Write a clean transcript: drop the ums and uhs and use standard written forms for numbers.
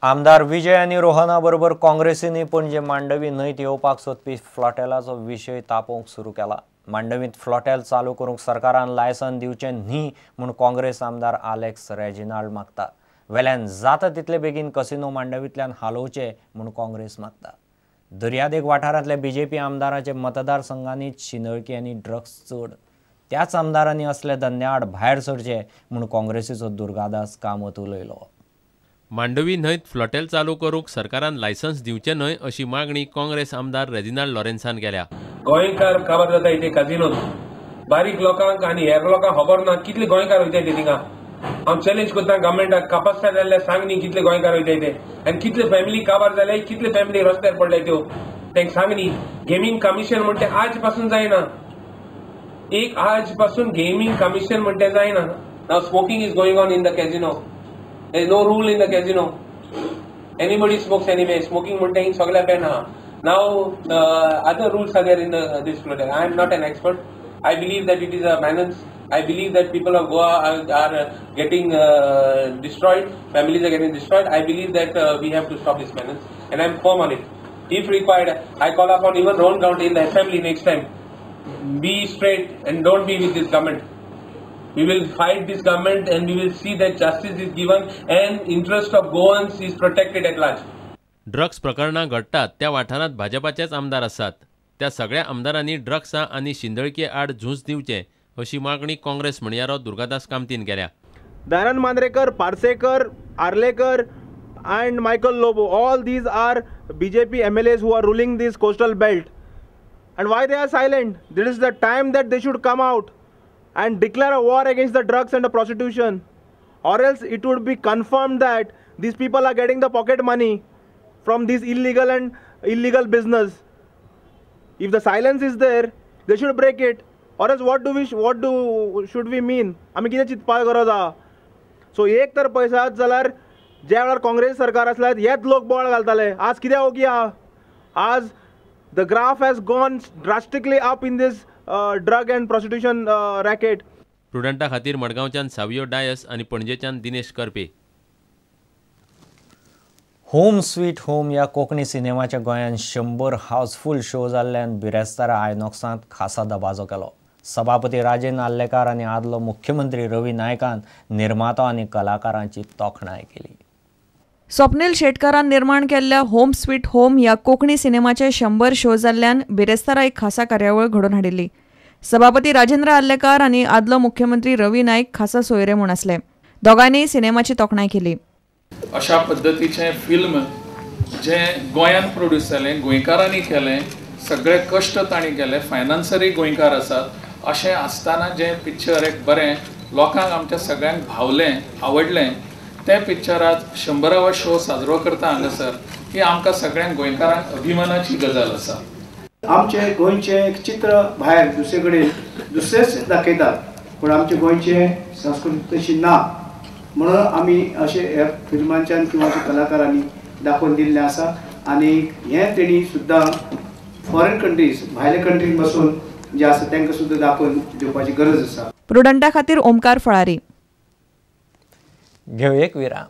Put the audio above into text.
आमदार विजय आनी रोहना बरोबर काँग्रेसीन पणजे मांडवी न्हंयत येवपाक सोदपी फ्लॉटेलाचो विशय तापोवंक सुरू केला. मांडवींत फ्लॉटेल चालू करूंक सरकारान लायसन दिवचें न्ही म्हूण काँग्रेस आमदार आलेक्स रेजिनाल्ड मागता. वेल्यान जाता तितले बेगीन कसिनो मांडवींतल्यान हालोवचे म्हूण काँग्रेस मागता. दर्यादेग वाठारांतल्या बीजेपी आमदाराचे मतदारसंघांनी शिंदळकी आनी ड्रग्स चड, त्याच आमदारांनी असले धंद्या आड भायर सरचे म्हूण काँग्रेसीचो दुर्गादास कामत उलयलो. मांडवी न्हंयत फ्लॉटेल चालू करूंक सरकारान लायसन्स दिवचें न्हय अशी मागणी काँग्रेस आमदार रेजिनाल्ड लॉरेन्सान केल्या. गोंयकार काबार जाता इथे काजिनोत, बारीक लोकांक आनी हेर लोकांक खबर ना कितले गोंयकार वयताय ते थिंगा. हांव चॅलेंज करता गव्हर्मेंटाक, कापास्तार जाल्यार सांग न्ही कितले गोंयकार वयताय ते आनी कितले फॅमिली काबार जाले, कितले फॅमिली रस्त्यार पडल्या त्यो तांकां सांग न्ही. गेमींग कमिशन म्हणटे आज पासून जायना, एक आज पासून गेमींग कमिशन म्हणटे जायना. Now smoking is going on in the casino. There is no rule in the casino. Anybody smokes anyway. Smoking म्हणटा in सगळ्या बॅन आहा. Now other rules are there in this flotel. I am not an expert. I believe that it is a menace. I believe that people of Goa are getting destroyed. Families are getting destroyed. I believe that we have to stop this menace, and I am firm on it. If required, I call upon even Rohan County in the assembly next time. Be straight and don't be with this government. We will fight this government and we will see that justice is given and interest of Goans is protected at large. Drugs प्रकरणां घडटात त्या वाठारांत भाजपाचेच आमदार आसात. त्या सगळ्या आमदारांनी ड्रग्सां आनी शिंदळके आड झूज दिवचें अशी मागणी काँग्रेस म्हणयारो दुर्गादास कामतीन केल्या. Dayanand Mandrekar, Parsekar, Arlekar and Michael Lobo, all these are BJP MLAs who are ruling this coastal belt. And why they are silent? This is the time that they should come out and declare a war against the drugs and the prostitution, or else it would be confirmed that these people are getting the pocket money from this illegal and illegal business. If the silence is there, they should break it, or else what should we mean? आमी कितें चिंतपाक गरज आहा? So एक तर पैसा जाल्यार ज्या वेळार काँग्रेस सरकार आसल्यार हेच लोक बोवाळ घालताले. आज कित्याक ओगी आहा? आज the graph has gone drastically up in this drug and prostitution racket. प्रुडंटा खातीर मडगांवच्यान सावियो डायस आनी पणजेच्यान Dinesh Karpe. Home sweet home ह्या कोंकणी सिनेमाच्या गोंयांत 100 हावसफूल शो जाल्ल्यान बिरेस्तारा आयनॉक्सांत खासा दबाजो केलो. सभापती राजेंद्र आर्लेकार आनी आदलो मुख्यमंत्री रवी नायकान निर्मातो आनी कलाकारांची तोखणाय केली. स्वप्नील शेटकारान निर्माण केल्ल्या होम स्वीट होम ह्या कोंकणी सिनेमाचे 100 शो जाल्ल्यान बिरेस्तारा एक खासा कार्यावळ घडोवन हाडिल्ली. सभापती राजेंद्र आर्लेकार आनी आदलो मुख्यमंत्री रवी नायक खासा सोयरे म्हूण आसले. दोगांयनी सिनेमाची तोखणाय केली. अशा पद्दतीचें फिल्म जें गोंयांत प्रोड्यूस जालें, गोंयकारांनी केलें, सगळे कश्ट तांणी केले, फायनान्सरूय गोंयकार आसात, अशें आसतना जें पिक्चर एक बरें लोकांक आमच्या सगळ्यांक भावलें, आवडलें, तें पिक्चर आज 100वा शो साजरो करता हांगासर, ही आमकां सगळ्यांक गोंयकारांक अभिमानाची गजाल आसा. आमचें गोंयचें चित्र भायर दुसरे कडेन दुसरेच दाखयतात, पूण आमचें गोंयचें संस्कृती तशी ना म्हणून आमी अशें ह्या फिल्मांच्यान किंवा कलाकारांनी दाखोवन दिल्लें आसा. आनी हें तेणी सुद्दां फॉरेन कंट्रीज, भायल्या कंट्रीज बसून जे आसा तांकां सुद्दां दाखोवन दिवपाची गरज आसा. प्रुडंटा खातीर ओमकार फळारी. घेवं एक विराम.